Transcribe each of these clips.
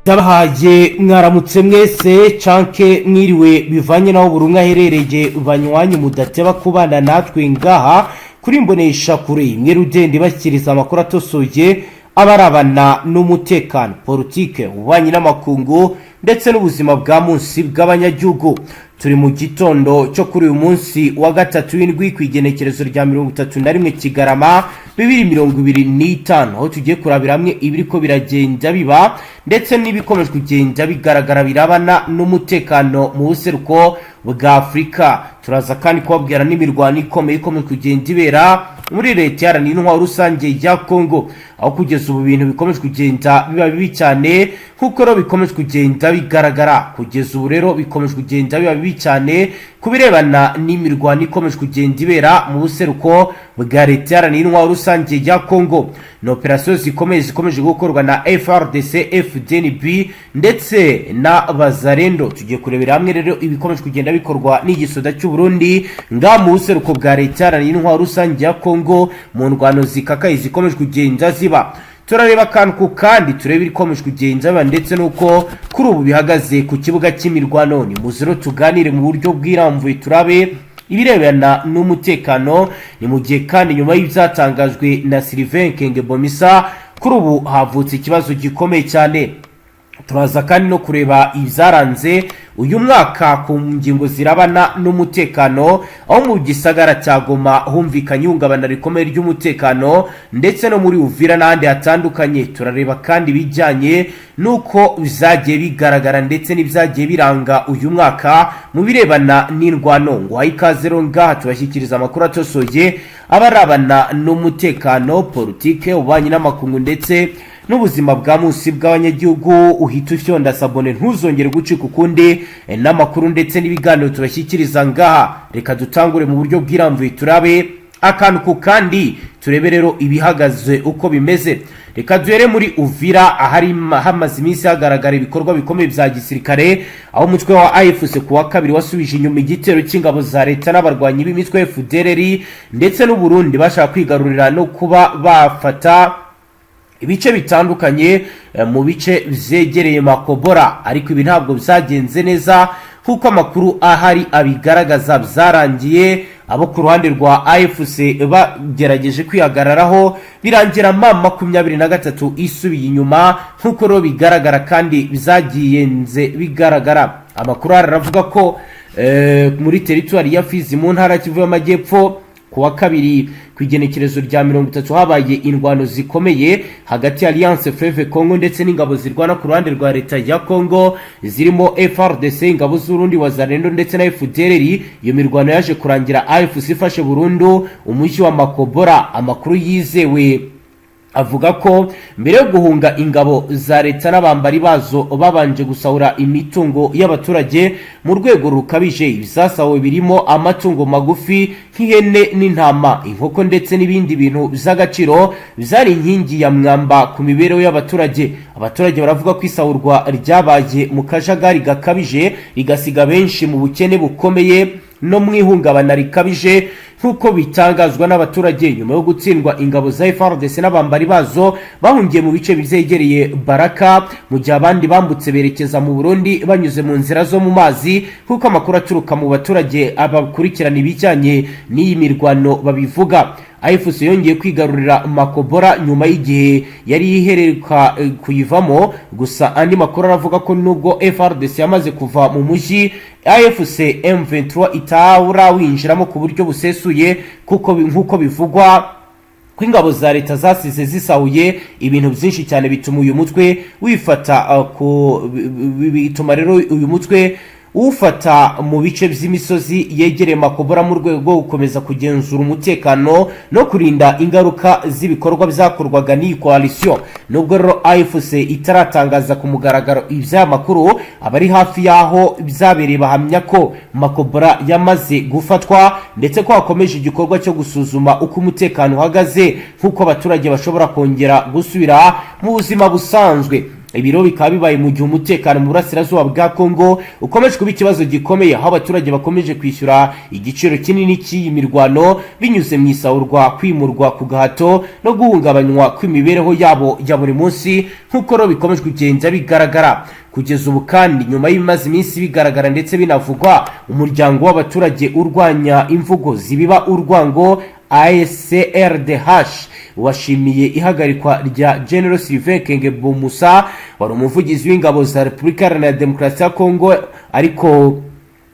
Ndabahaye mwaramutse mwese canke mwiriwe, bivanye naho buri umwe aherereye. Banywanyi mudateba kubana natwe ngaha kuri Mbonesha Kure imwe rudende, bashyikiriza amakuru atosoye abarabana n'umutekano, politike, ububanyi n'amakungu ndetse n'ubuzima bwa munsi bw'abanyagihugu. Turi mu gitondo cyo kuri uyu munsi wa gatatu w'indwi, ku igenekerezo rya 31 Kigarama 2025, aho tugiye kurabira hamwe ibiriko biragenda biba ndetse n'ibikomeje kugenda bigaragara birabana n'umutekano mu buseruko bwa Afurika. Turaza kandi kubabwira n'imirwano ikomeye ikomeje kugenda ibera muri Leta Iharanira Intwaro Rusange ya Kongo, aho kugeza ubu ibintu bikomeje kugenda biba bibi cyane, nk'uko rero bikomeje kugenda bigaragara. Kugeza ubu rero bikomeje kugenda biba bibi cyane ku birebana n'imirwano ikomeje kugenda ibera mu buseruko bwa Leta Iharanira Intwaro Rusange ya Kongo. Ni operasiyo zikomeye zikomeje gukorwa na FARDC, FDNB ndetse na Bazarendo. Tugiye kurebera hamwe rero ibikomeje kugenda bikorwa n'igisoda cy'u Burundi ngaha mu buseruko bwa Leta Iharanira Intwaro Rusange ya Kongo, mu ndwano zikakaye zikomeje kugenda ziba. Turareba akantu ku kandi, turebe ibikomeje kugenda biba ndetse n'uko kuri ubu bihagaze ku kibuga cy'imirwano. Ni muziro tuganire mu buryo bwirambuye, turabe ibirebana n'umutekano. Ni mu gihe kandi nyuma y'ibyatangajwe na Sylvain Kenge Bomisa, kuri ubu havutse ikibazo gikomeye cyane. Turaza kandi no kureba ibyaranze uyu mwaka ku ngingo zirabana n'umutekano, aho mu gisagara cya Goma humvikanye ihungabana rikomeye ry'umutekano, ndetse no muri Uvira n'ahandi hatandukanye. Turareba kandi ibijyanye n'uko byagiye bigaragara ndetse n'ibyagiye biranga uyu mwaka mu birebana n'indwano. Ngo uhaye ikaze rero ngaha tubashyikiriza amakuru atosoye abarabana n'umutekano, politike, ububanyi n'amakungu ndetse n'ubuzima bwa munsi bw'abanyagihugu. Uhita ufyonda s'abonner, ntuzongere gucika ukundi n'amakuru ndetse n'ibiganiro tubashyikiriza ngaha. Reka dutangure mu buryo bwirambuye, turabe akantu ku kandi, turebe rero ibihagaze uko bimeze. Reka duhere muri Uvira, ahari hamaze iminsi hagaragara ibikorwa bikomeye bya gisirikare, aho umutwe wa AFC ku wa kabiri wasubije inyuma igitero cy'ingabo za leta n'abarwanyi b'imitwe FDLR ndetse n'u Burundi bashaka kwigarurira no kuba bafata ibice bitandukanye mu bice byegereye Makobora. Ariko ibi ntabwo byagenze neza nk'uko amakuru ahari abigaragaza. Byarangiye abo ku ruhande rwa AFC bagerageje kwihagararaho, birangira M23 isubiye inyuma, nk'uko rero bigaragara kandi byagiyenze bigaragara. Amakuru ahari aravuga ko muri teritwari ya Fizi, mu ntara Kivu y'Amajyepfo, ku wa kabiri ku igenekerezo rya 30 habaye indwano zikomeye hagati ya Alliance Fleuve Congo ndetse n'ingabo zirwana ku ruhande rwa leta ya Congo, zirimo FARDC, ingabo z'Urundi, Wazalendo ndetse na FDLR. Iyo mirwano yaje kurangira AFC ifashe burundu umujyi wa Makobora. Amakuru yizewe avuga ko mbere yo guhunga, ingabo za leta n'abambari bazo babanje gusahura imitungo y'abaturage mu rwego rukabije. Ibisasawe birimo amatungo magufi nk'ihene n'intama, inkoko ndetse n'ibindi bintu by'agaciro byari inkingi ya mwamba ku mibereho y'abaturage. Abaturage baravuga ko isahurwa ryabaye mu kajagari gakabije, rigasiga benshi mu bukene bukomeye no mu ihungabana rikabije, nk'uko bitangazwa n'abaturage. Nyuma yo gutsindwa, ingabo za FARDC n'abambari bazo bahungiye mu bice byegereye Baraka, mu gihe abandi bambutse berekeza mu Burundi banyuze mu nzira zo mu mazi, nk'uko amakuru aturuka mu baturage abakurikirana ibijyanye n'iyi mirwano babivuga. AFC yongeye kwigarurira Makobora nyuma y'igihe yari iheruka kuyivamo. Gusa andi makuru aravuga ko nubwo FARDC yamaze kuva mu mujyi, AFC M23 itarawinjiramo ku buryo busesuye, kuko nk'uko bivugwa ko ingabo za leta zasize zisahuye ibintu byinshi cyane, bituma uyu mutwe wifata ku bituma rero uyu mutwe ufata mu bice by'imisozi yegereye Makobora mu rwego rwo gukomeza kugenzura umutekano no kurinda ingaruka z'ibikorwa byakorwaga n'iyi coalition. Nubwo rero AFC itaratangaza ku mugaragaro iby'aya makuru, abari hafi y'aho byabereye bahamya ko Makobora yamaze gufatwa, ndetse ko hakomeje igikorwa cyo gusuzuma uko umutekano uhagaze, nk'uko abaturage bashobora kongera gusubira mu buzima busanzwe. Ibiro bikaba bibaye mu gihe umutekano mu burasirazuba bwa Kongo ukomeje kuba ikibazo gikomeye, aho abaturage bakomeje kwishyura igiciro kinini cy'iyi mirwano binyuze mu isahurwa, kwimurwa ku gahato no guhungabanywa kw'imibereho yabo ya buri munsi, nk'uko rero bikomeje kugenda bigaragara kugeza ubu. Kandi nyuma y'ibimaze iminsi bigaragara ndetse binavugwa, umuryango w'abaturage urwanya imvugo zibiba urwango ACRDH washimiye ihagarikwa rya General Sylvain Ekenge Bomusa, wari umuvugizi w'ingabo za Repubulika Iharanira Demokarasi ya Kongo, ariko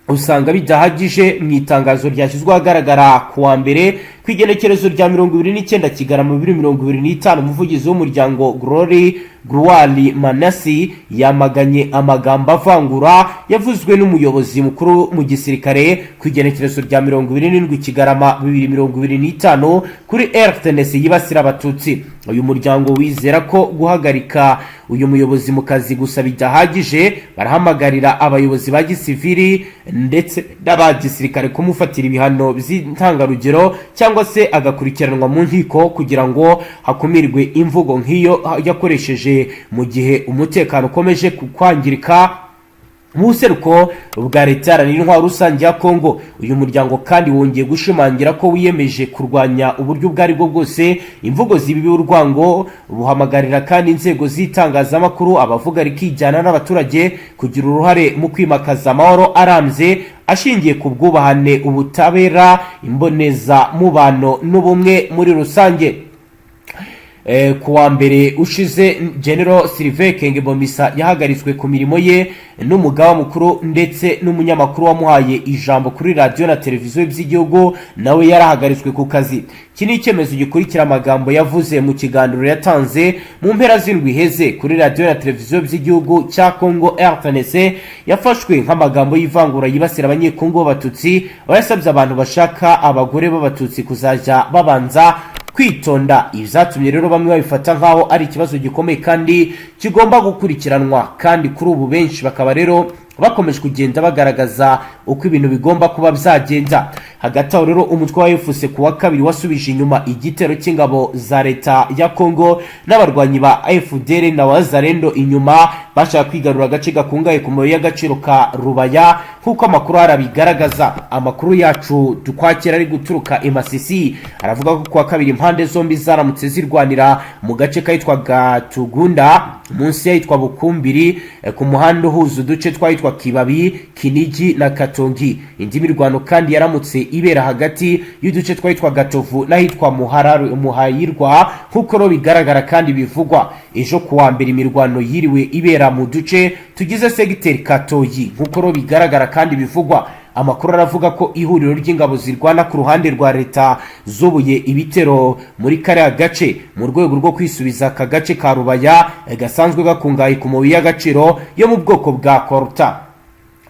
usanga bidahagije. Mu itangazo ryashyizwe ahagaragara ku wa mbere ku igenekerezo rya 29 Kigarama 2025, umuvugizi w'umuryango Glory Gruwali Manasi yamaganye amagambo avangura yavuzwe n'umuyobozi mukuru mu gisirikare ku igenekerezo rya 27 Kigarama 2025 kuri RTNC yibasira Abatutsi. Uyu muryango wizera ko guhagarika uyu muyobozi mu kazi gusa bidahagije. Barahamagarira abayobozi ba gisivili ndetse n'aba gisirikare kumufatira ibihano by'intangarugero cyangwa se agakurikiranwa mu nkiko kugira ngo hakumirwe imvugo nk'iyo yakoresheje mu gihe umutekano ukomeje kwangirika mu buseruko bwa Leta Iharanira Intwaro Rusange ya Kongo. Uyu muryango kandi wongeye gushimangira ko wiyemeje kurwanya uburyo ubwo ari bwo bwose imvugo zibiba urwango. Buhamagarira kandi inzego z'itangazamakuru, abavuga rikijyana n'abaturage kugira uruhare mu kwimakaza amahoro arambye ashingiye ku bwubahane, ubutabera, imbonezamubano n'ubumwe muri rusange. Ku wa mbere ushize, General Sylvain Ekenge Bomisa yahagaritswe ku mirimo ye n'umugaba mukuru, ndetse n'umunyamakuru wamuhaye ijambo kuri radiyo na televiziyo by'igihugu nawe yarahagaritswe ku kazi. Iki ni icyemezo gikurikira amagambo yavuze mu kiganiro yatanze mu mpera z'indwi iheze kuri radiyo na televiziyo by'igihugu cya Congo RTNC, yafashwe nk'amagambo y'ivangura yibasira Abanyekongo b'Abatutsi, aho yasabye abantu bashaka abagore b'Abatutsi kuzajya babanza kwitonda. Ibi byatumye rero bamwe babifata nk'aho ari ikibazo gikomeye kandi kigomba gukurikiranwa. Kandi kuri ubu benshi bakaba rero bakomeje kugenda bagaragaza uko ibintu bigomba kuba byagenda. Hagati aho rero, umutwe wa AFC ku wa kabiri wasubije inyuma igitero cy'ingabo za Leta ya Congo n'abarwanyi ba FDLR na Wazalendo inyuma bashaka kwigarura agace gakungahaye ku mabuye y'agaciro ka Rubaya, nk'uko amakuru arabigaragaza. Amakuru yacu dukwakira ari guturuka i Masisi aravuga ko ku wa kabiri impande zombi zaramutse zirwanira mu gace kahitwa Gatugunda, munsi y'ahitwa Bukumbiri, ku muhanda uhuza uduce twahitwa Kibabi, Kinigi na Katongi. Indi mirwano kandi yaramutse ibera hagati y'uduce twahitwa Gatovu n'ahitwa Muhayirwa, nk'uko rero bigaragara kandi bivugwa. Ejo ku wa mbere imirwano yiriwe ibera mu duce tugize segiteri Katoyi, nk'uko rero bigaragara kandi bivugwa. Amakuru aravuga ko ihuriro ry'ingabo zirwana ku ruhande rwa leta zubuye ibitero muri kariya gace mu rwego rwo kwisubiza aka gace ka Rubaya gasanzwe gakungahaye ku mabuye y'agaciro yo mu bwoko bwa coltan.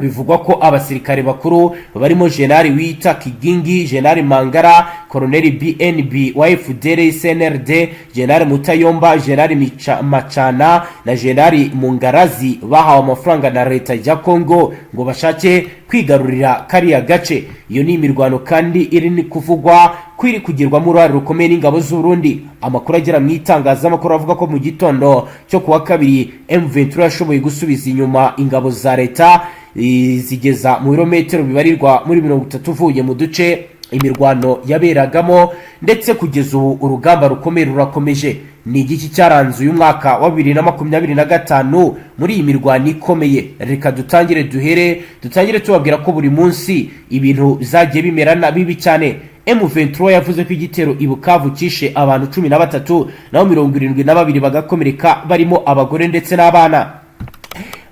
Bivugwa ko abasirikare bakuru barimo Jenali wita Kigingi, Jenali Mangara, Koroneli BNB wa FDLR CNRD, Jenali Mutayomba, Jenali Macana na Jenali Mungarazi bahawe amafaranga na Leta ya Congo ngo bashake kwigarurira kariya gace. Iyo ni imirwano kandi iri kuvugwa ko iri kugirwamo uruhare rukomeye n'ingabo z'Uburundi. Amakuru agera mu itangazamakuru avuga ko mu gitondo cyo kuwa kabiri M23 yashoboye gusubiza inyuma ingabo za leta zigeza mu birometero bibarirwa muri 30 uvuye mu duce imirwano yaberagamo, ndetse kugeza ubu urugamba rukomeye rurakomeje. Ni igiki cyaranze uyu mwaka wa 2025 muri iyi mirwano ikomeye? Reka dutangire duhere dutangire tubabwira ko buri munsi ibintu bizagiye bimera bibi cyane. M23 yavuze ko igitero i Bukavu cyishe abantu 13, naho 72 bagakomereka, barimo abagore ndetse n'abana.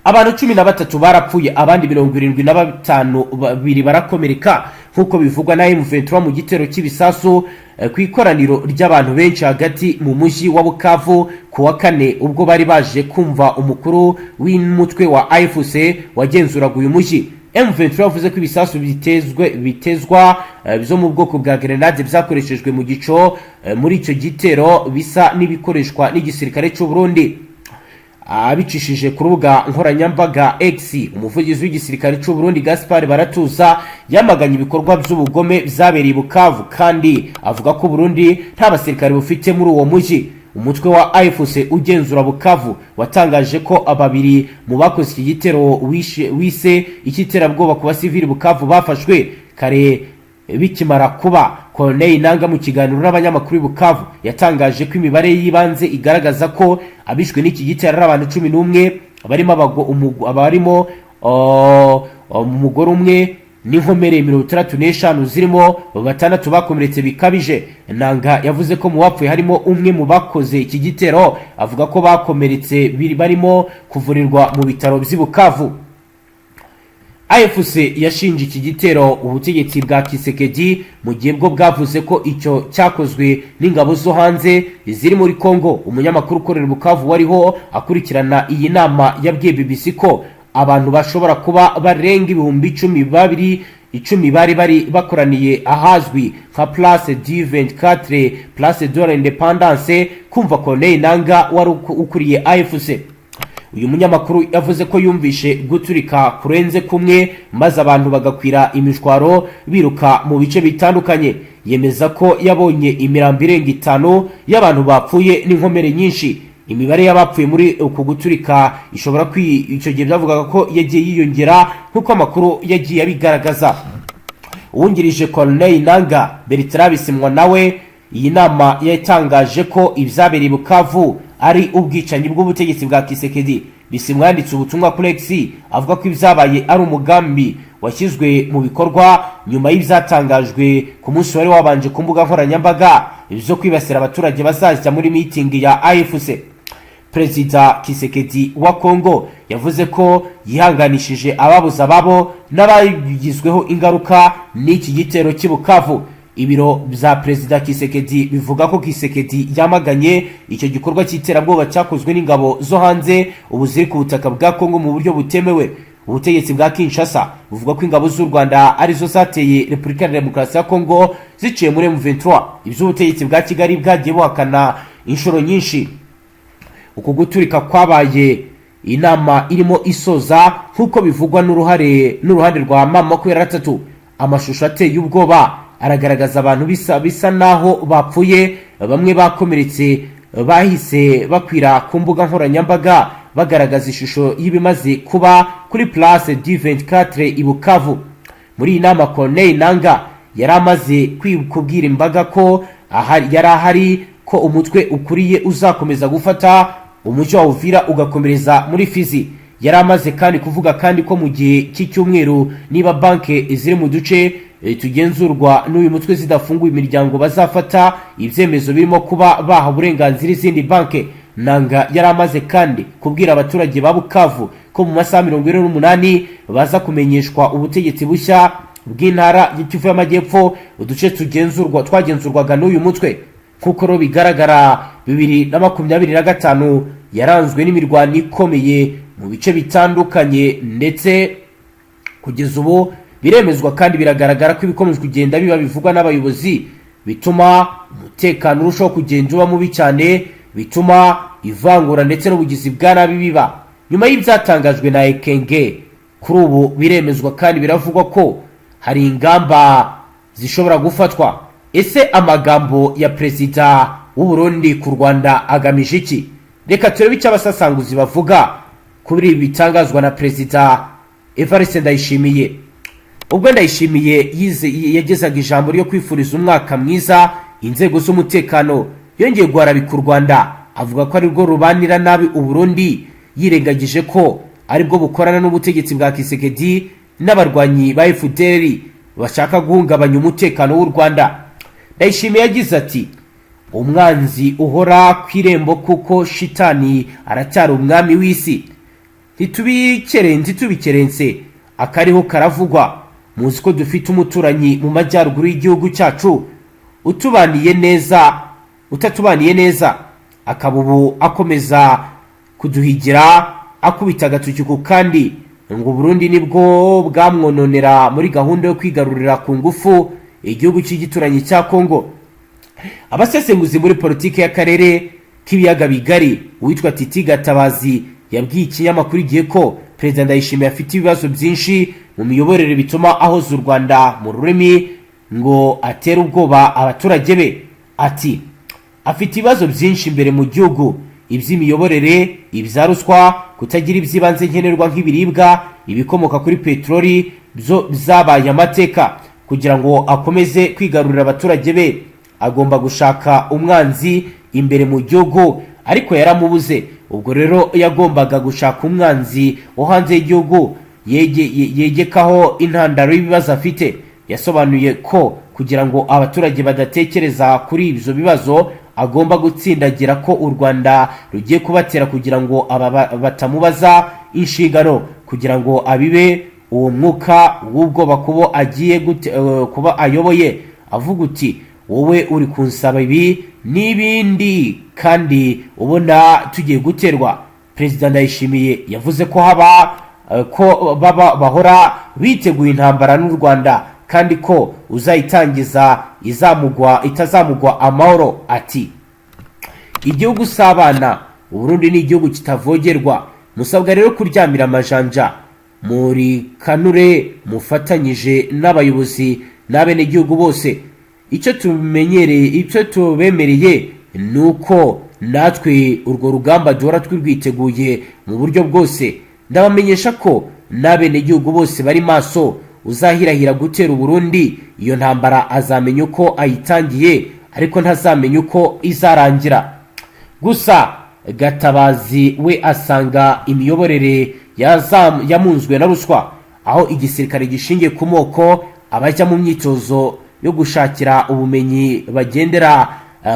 Abantu 13 barapfuye, abandi 75 babiri barakomereka, nk'uko bivugwa na M23, mu gitero cy'ibisasu ku ikoraniro ry'abantu benshi hagati mu mujyi wa Bukavu ku wa kane, ubwo bari baje kumva umukuru w'umutwe wa AFC wagenzuraga uyu mujyi. M23 yavuze ko ibisasu bitezwe bitezwa byo mu bwoko bwa grenade byakoreshejwe mu gico muri icyo gitero bisa n'ibikoreshwa n'igisirikare cy'u Burundi. Abicishije ku rubuga nkoranyambaga X, umuvugizi w'igisirikare cy'u Burundi Gaspard Baratuza yamaganye ibikorwa by'ubugome byabereye i Bukavu, kandi avuga ko Burundi nta basirikare bufite muri uwo mujyi. Umutwe wa AFC ugenzura Bukavu watangaje ko babiri mu bakoze iki gitero wise icy'iterabwoba ku basivili Bukavu bafashwe kare bikimara kuba. Corneille Nanga mu kiganiro n'abanyamakuru i Bukavu yatangaje ko imibare y'ibanze igaragaza ko abishwe n'iki gitero ari abantu 11, barimo abarimo umugore umwe, n'inkomere 65 zirimo batandatu bakomeretse bikabije. Nanga yavuze ko mu bapfuye harimo umwe mu bakoze iki gitero, avuga ko bakomeretse barimo kuvurirwa mu bitaro by'i Bukavu. AFC yashinje iki gitero ubutegetsi bwa Tshisekedi, mu gihe bwo bwavuze ko icyo cyakozwe n'ingabo zo hanze ziri muri Congo. Umunyamakuru ukorera Bukavu wariho akurikirana iyi nama yabwiye BBC ko abantu bashobora kuba barenga 12,000 bari bakoraniye ahazwi nka Place du 24, Place de l'Indépendance, kumva Corneille Nanga wari ukuriye AFC. Uyu munyamakuru yavuze ko yumvishe guturika kurenze kumwe, maze abantu bagakwira imishwaro biruka mu bice bitandukanye. Yemeza ko yabonye imirambo irenga itanu y'abantu bapfuye n'inkomere nyinshi. Imibare y'abapfuye muri uku guturika ishobora kwi icyo gihe byavugaga ko yagiye yiyongera, nk'uko amakuru yagiye abigaragaza. Uwungirije Corneille Nanga, Bertrand Bisimwa, nawe iyi nama yatangaje ko ibyabereye i Bukavu ari ubwicanyi bw'ubutegetsi bwa Tshisekedi. Bisimwa yanditse ubutumwa kuri X avuga ko ibyabaye ari umugambi washyizwe mu bikorwa nyuma y'ibyatangajwe ku munsi wari wabanje ku mbuga nkoranyambaga byo kwibasira abaturage bazajya muri mitingi ya AFC. Perezida Tshisekedi wa Congo yavuze ko yihanganishije ababuze ababo n'abagizweho ingaruka n'iki gitero cy'i Bukavu. Ibiro bya Perezida Tshisekedi bivuga ko Tshisekedi yamaganye icyo gikorwa cy'iterabwoba cyakozwe n'ingabo zo hanze ubu ziri ku butaka bwa Congo mu buryo butemewe. Ubutegetsi bwa Kinshasa buvuga ko ingabo z'u Rwanda arizo zateye Repubulika ya Demokarasi ya Congo ziciye muri M23, iby'ubutegetsi bwa Kigali bwagiye buhakana inshuro nyinshi. Uku guturika kwabaye inama irimo isoza, nk'uko bivugwa n'uruhare n'uruhande rwa M23. Amashusho ateye ubwoba aragaragaza abantu bisa naho bapfuye, bamwe bakomeretse, bahise bakwira ku mbuga nkoranyambaga bagaragaza ishusho y'ibimaze kuba kuri Place du 24 i Bukavu. Muri iyi nama, Corneille Nanga yari amaze kubwira imbaga ko yari ahari ko umutwe ukuriye uzakomeza gufata umujyi wa Uvira ugakomereza muri Fizi. Yari amaze kandi kuvuga kandi ko mu gihe cy'icyumweru, niba banki ziri mu duce tugenzurwa n'uyu mutwe zidafunguye imiryango, bazafata ibyemezo birimo kuba baha uburenganzira izindi banki. Nanga yari amaze kandi kubwira abaturage ba Bukavu ko mu masaha 48 baza kumenyeshwa ubutegetsi bushya bw'intara y'Kivu y'Amajyepfo, uduce tugenzurwa twagenzurwaga n'uyu mutwe. Nk'uko rero bigaragara, 2025 yaranzwe n'imirwano ikomeye mu bice bitandukanye, ndetse kugeza ubu biremezwa kandi biragaragara ko ibikomeje kugenda biba bivugwa n'abayobozi bituma umutekano urushaho kugenda uba mubi cyane, bituma ivangura ndetse n'ubugizi bwa nabi biba. Nyuma y'ibyatangajwe na Ekenge, kuri ubu biremezwa kandi biravugwa ko hari ingamba zishobora gufatwa. Ese amagambo ya perezida w'u Burundi ku Rwanda agamije iki? Reka turebe icyo abasasanguzi bavuga kuri ibi bitangazwa na Perezida Evariste Ndayishimiye. Ubwo Ndayishimiye yagezaga ijambo ryo kwifuriza umwaka mwiza inzego z'umutekano, yongeye guharabika u Rwanda, avuga ko arirwo rubanira nabi Uburundi, yirengagije ko aribwo bukorana n'ubutegetsi bwa Tshisekedi n'abarwanyi ba FDLR bashaka guhungabanya umutekano w'u Rwanda. Ndayishimiye yagize ati: "Umwanzi uhora ku irembo, kuko shitani aracyari umwami w'isi. Ntitubikerense, akariho karavugwa. Muzi ko dufite umuturanyi mu majyaruguru y'igihugu cyacu utubaniye neza, utatubaniye neza, akaba ubu akomeza kuduhigira akubita agatoki ku kandi ngo Burundi nibwo bwamwononera muri gahunda yo kwigarurira ku ngufu igihugu cy'igituranyi cya Kongo." Abasesenguzi muri politiki y'akarere k'ibiyaga bigari, uwitwa Titi Gatabazi yabwiye ikinyamakuru Igihe ko Perezida Ndayishimiye afite ibibazo byinshi mu miyoborere bituma ahoza u Rwanda mu rurimi ngo atere ubwoba abaturage be. Ati: Afite ibibazo byinshi imbere mu gihugu: iby'imiyoborere, ibya ruswa, kutagira iby'ibanze nkenerwa nk'ibiribwa, ibikomoka kuri peteroli byo byabaye amateka. Kugira ngo akomeze kwigarurira abaturage be, agomba gushaka umwanzi imbere mu gihugu, ariko yaramubuze. Ubwo rero yagombaga gushaka umwanzi wo hanze y'igihugu yegekaho intandaro y'ibibazo afite. Yasobanuye ko kugira ngo abaturage badatekereza kuri ibyo bibazo, agomba gutsindagira ko u Rwanda rugiye kubatera, kugira ngo aba batamubaza inshingano, kugira ngo abibe uwo mwuka w'ubwoba kubo agiye kuba ayoboye, avuga uti: "Wowe uri kunsaba ibi n'ibindi kandi ubona tugiye guterwa." Perezida Ndayishimiye yavuze ko haba ko baba bahora biteguye intambara n'u Rwanda, kandi ko uzayitangiza izamugwa itazamugwa amahoro. Ati: "Igihugu si abana, Uburundi ni igihugu kitavogerwa. Musabwa rero kuryamira amajanja, muri kanure mufatanyije n'abayobozi n'abenegihugu bose. Icyo tumenyereye, icyo tubemereye ni uko natwe urwo rugamba duhora twirwiteguye mu buryo bwose. Ndabamenyesha ko n'abenegihugu bose bari maso. Uzahirahira gutera Uburundi, iyo ntambara azamenya uko ayitangiye, ariko ntazamenya uko izarangira." Gusa Gatabazi we asanga imiyoborere yamunzwe na ruswa, aho igisirikare gishingiye ku moko, abajya mu myitozo yo gushakira ubumenyi bagendera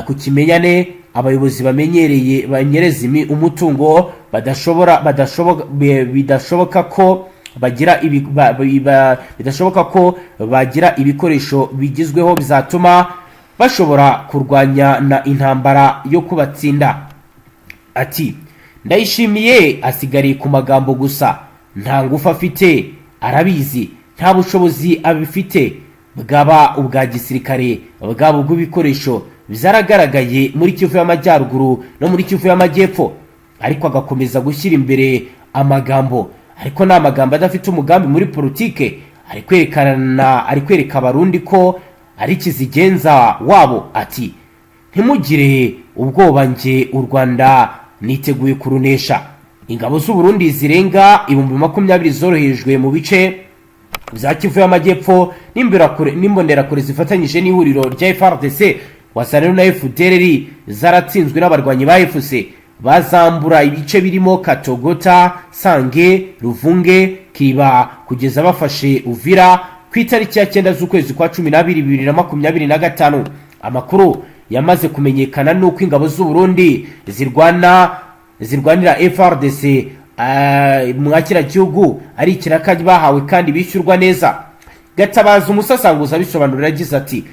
ku kimenyane, abayobozi bamenyereye banyereza umutungo, badashobora badashoboka bidashoboka ko bagira bidashoboka ko bagira ibikoresho bigezweho bizatuma bashobora kurwanya na intambara yo kubatsinda. Ati: "Ndayishimiye asigariye ku magambo gusa, nta ngufu afite, arabizi, nta bushobozi abifite, bwaba ubwa gisirikare, bwaba ubw'ibikoresho. Byaragaragaye muri Kivu y'Amajyaruguru no muri Kivu y'Amajyepfo, ariko agakomeza gushyira imbere amagambo, ariko ni amagambo adafite umugambi muri politike. Ari kwerekana, ari kwereka Abarundi ko ari kizigenza wabo." Ati: "Ntimugire ubwoba, njye u Rwanda niteguye kurunesha." Ingabo z'Uburundi zirenga 20,000 zorohejwe mu bice bya Kivu y'Amajyepfo n'Imbonerakure zifatanyije n'ihuriro rya FARDC, Wazalendo na FDLR, zaratsinzwe n'abarwanyi ba AFC, bazambura ibice birimo Katogota, Sange, Ruvunge, Kiba, kugeza bafashe Uvira ku itariki ya 9 z'ukwezi kwa 12 2025. Amakuru yamaze kumenyekana nuko ingabo z'u Burundi zirwanira FARDC mwa kiriya gihugu ari ikiraka bahawe kandi bishyurwa neza. Gatabaza umusasanguza abisobanurira agize ati: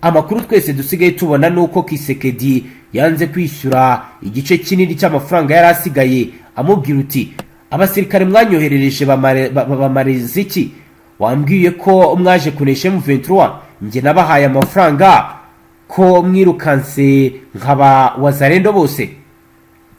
"Amakuru twese dusigaye tubona ni uko Tshisekedi yanze kwishyura igice kinini cy'amafaranga yari asigaye, amubwira uti: 'Abasirikare mwanyoherereje bamariza iki? Wambwiye ko mwaje kunesha M23, njye nabahaye amafaranga ko mwirukanse nkaba Wazalendo bose?'"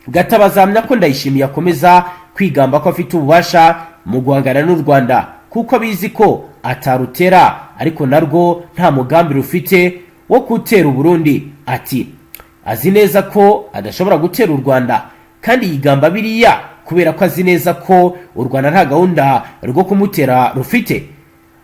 Gatabaza ahamya ko Ndayishimiye akomeza kwigamba ko afite ububasha mu guhangana n'u Rwanda kuko abizi ko atarutera, ariko narwo nta mugambi rufite wo gutera Uburundi. Ati: "Azi neza ko adashobora gutera u Rwanda, kandi yigamba biriya kubera ko azi neza ko u Rwanda nta gahunda rwo kumutera rufite.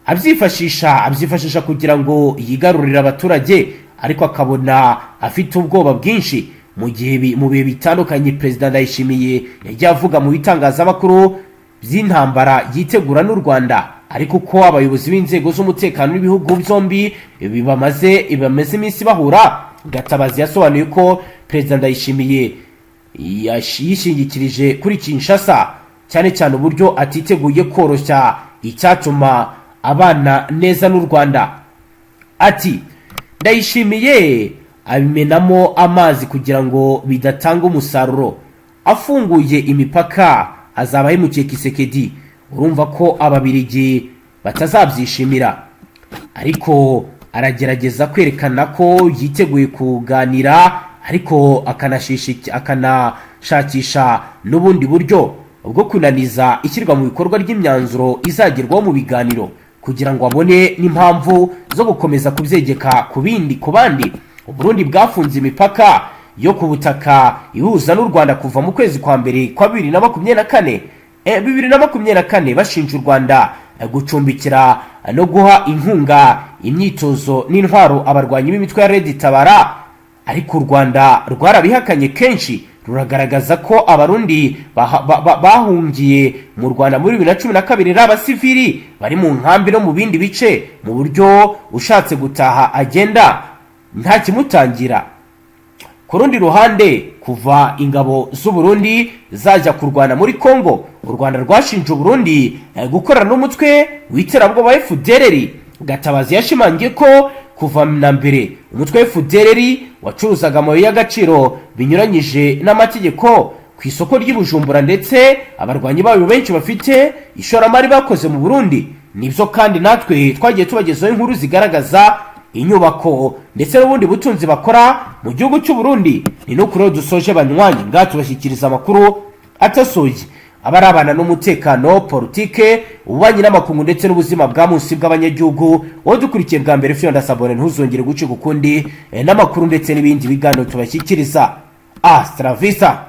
Abyifashisha kugira ngo yigarurire abaturage, ariko akabona afite ubwoba bwinshi." Mu gihe mu bihe bitandukanye Perezida Ndayishimiye yagiye avuga mu bitangazamakuru by'intambara yitegura n'u Rwanda, ariko uko abayobozi b'inzego z'umutekano b'ibihugu byombi bamaze iminsi bahura, Gatabazi yasobanuye ko Perezida Ndayishimiye yishingikirije kuri Kinshasa cyane cyane, uburyo atiteguye koroshya icyatuma abana neza n'u Rwanda. Ati: "Ndayishimiye abimenamo amazi kugira ngo bidatanga umusaruro. Afunguye imipaka azaba ahemukiye Tshisekedi. Urumva ko Ababirigi batazabyishimira, ariko aragerageza kwerekana ko yiteguye kuganira, ariko akanashakisha n'ubundi buryo bwo kunaniza ishyirwa mu bikorwa ry'imyanzuro izagerwaho mu biganiro, kugira ngo abone n'impamvu zo gukomeza kubyegeka ku bindi ku bandi." Uburundi bwafunze imipaka yo ku butaka ihuza n'u Rwanda kuva mu kwezi kwa mbere kwa 2024. 2024 bashinja u Rwanda gucumbikira no guha inkunga, imyitozo n'intwaro abarwanyi b'imitwe ya Red Tabara, ariko u Rwanda rwarabihakanye kenshi, ruragaragaza ko Abarundi bahungiye mu Rwanda muri 2012 ari abasivili bari mu nkambi no mu bindi bice, mu buryo ushatse gutaha agenda nta kimutangira. Ku rundi ruhande, kuva ingabo z'u Burundi zajya kurwana muri Congo, u Rwanda rwashinje Uburundi gukorana n'umutwe w'iterabwoba FDLR. Gatabazi yashimangiye ko kuva na mbere umutwe wa FDLR wacuruzaga amabuye y'agaciro binyuranyije n'amategeko ku isoko ry'i Bujumbura, ndetse abarwanyi bayo benshi bafite ishoramari bakoze mu Burundi. Nibyo kandi, natwe twagiye tubagezaho inkuru zigaragaza inyubako ndetse n'ubundi butunzi bakora mu gihugu cy'u Burundi. Ni no kuri dusoje, banywanyi, ngaha tubashyikiriza amakuru atasoye aba arabana n'umutekano, politike, ububanyi n'amakungu ndetse n'ubuzima bwa munsi bw'abanyagihugu. Wowe dukurikiye bwa mbere, fyonda s'abonner, ntuzongere gucika ukundi n'amakuru ndetse n'ibindi biganiro tubashyikiriza. Hasta la vista.